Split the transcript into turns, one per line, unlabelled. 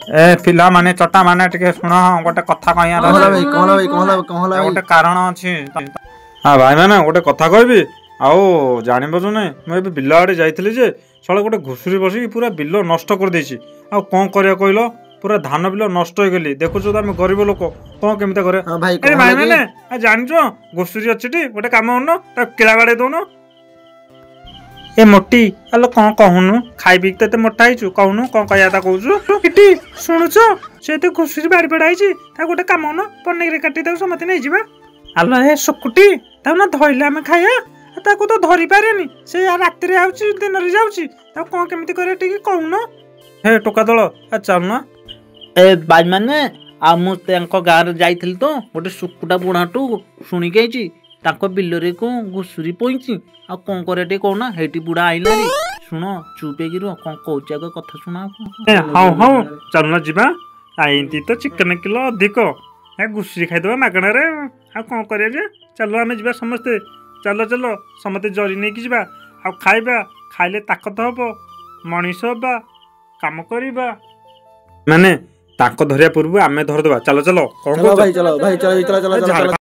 ଏ ପିଲାମାନେ, ଚଟା ମାନେ, ଟିକେ ଶୁଣ, ଗୋଟେ କଥା କହିବାର
କଣ ହେଲା
ଅଛି।
ଭାଇ? କଣ ହେଲା ଭାଇ? କଣ ହେଲା? କଣ ହେଲା ଭାଇ?
ଗୋଟେ କାରଣ ଅଛି। ହଁ ଭାଇମାନେ, ଗୋଟେ କଥା କହିବି। ଆଉ ଜାଣିପାରୁଛ ନାଇଁ, ମୁଁ ଏବେ ବିଲ ଆଡ଼େ ଯାଇଥିଲି ଯେ ଶଳା ଗୋଟେ ଘୁଷୁରୀ ବସିକି ପୁରା ବିଲ ନଷ୍ଟ କରିଦେଇଛି। ଆଉ କ'ଣ କରିବା କହିଲ? ପୁରା ଧାନ ବିଲ ନଷ୍ଟ ହେଇଗଲି। ଦେଖୁଛ ତ, ଆମେ ଗରିବ ଲୋକ, କ'ଣ କେମିତି କରିବା?
ହଁ ଭାଇ,
ଏ
କଣ ହେଲା କି?
ଭାଇମାନେ, ଆଉ ଜାଣିଛ ଘୁଷୁରୀ ଅଛି ଟି, ଗୋଟେ କାମ କରୁନ, ତାକୁ କିଳା ବାଡ଼େଇ ଦଉନ। ଏ ମୋଟି, ଆଲୋ କ'ଣ କହୁନୁ? ଖାଇ ପିଇକି ତ ଏତେ ମୋଟା ହେଇଛୁ, କହୁନୁ କ'ଣ କହିବା କଥା କହୁଛୁ। ଇଟି ଶୁଣୁଛ, ସେ ଏତେ ଘୁଷୁରୀ ବାଡ଼ି ଫାଡ଼ି ହେଇଛି, ତାକୁ ଗୋଟେ କାମ କରୁନ, ପନିକିରେ କାଟି ତାକୁ ସମସ୍ତେ ନେଇଯିବା। ଆଲୋ ଏ ଶୁକୁଟି, ତାକୁ ନା ଧଇଲେ ଆମେ ଖାଇବା। ଆଉ ତାକୁ ତ ଧରି ପାରିବାନି, ସେ ରାତିରେ ଆଉଛି, ଦିନରେ ଯାଉଛି, ତାକୁ କ'ଣ କେମିତି କରିବା ଟିକେ କହୁନ। ହେ ଟୋକା ଦଳ, ଆ ଚାଲୁନ।
ଏ ଭାଇମାନେ, ଆଉ ମୁଁ ତାଙ୍କ ଗାଁରେ ଯାଇଥିଲି ତ ଗୋଟେ ଶୁକୁଟା ବୁଢ଼ାଠୁ ଶୁଣିକି ଆଇଛି, ତାଙ୍କ ବିଲରେ କ'ଣ ଘୁଷୁରୀ ପଇଁଛି। ଆଉ କ'ଣ କରିବା ଟିକେ କହୁନା। ହେଇଠି ବୁଢ଼ା ଆଇଲାଣି, ଶୁଣ, ଚୁପ୍ ହେଇକି ରୁହ, କ'ଣ କହୁଛି ଆଗ କଥା ଶୁଣ। ଆଉ କ'ଣ?
ଏ ହଉ ହଉ, ଚାଲୁନ ଯିବା। ଏମିତି ତ ଚିକେନ କିଲୋ ଅଧିକ, ଏ ଘୁଷୁରୀ ଖାଇଦେବା ମାଗଣାରେ। ଆଉ କ'ଣ କରିବା ଯେ, ଚାଲ ଆମେ ଯିବା ସମସ୍ତେ। ଚାଲ ଚାଲ, ସମସ୍ତେ ଜରି ନେଇକି ଯିବା ଆଉ ଖାଇବା। ଖାଇଲେ ତାକତ ହବ, ମଣିଷ ହବା, କାମ କରିବା। ମାନେ ତାଙ୍କ ଧରିବା ପୂର୍ବରୁ ଆମେ ଧରିଦେବା। ଚାଲ ଚାଲ, କ'ଣ
ଚାଲ
କହୁଛ?
ଭାଇ, ଚାଲ ଭାଇ, ଚାଲ ଚାଲ ଚାଲ ଚାଲ।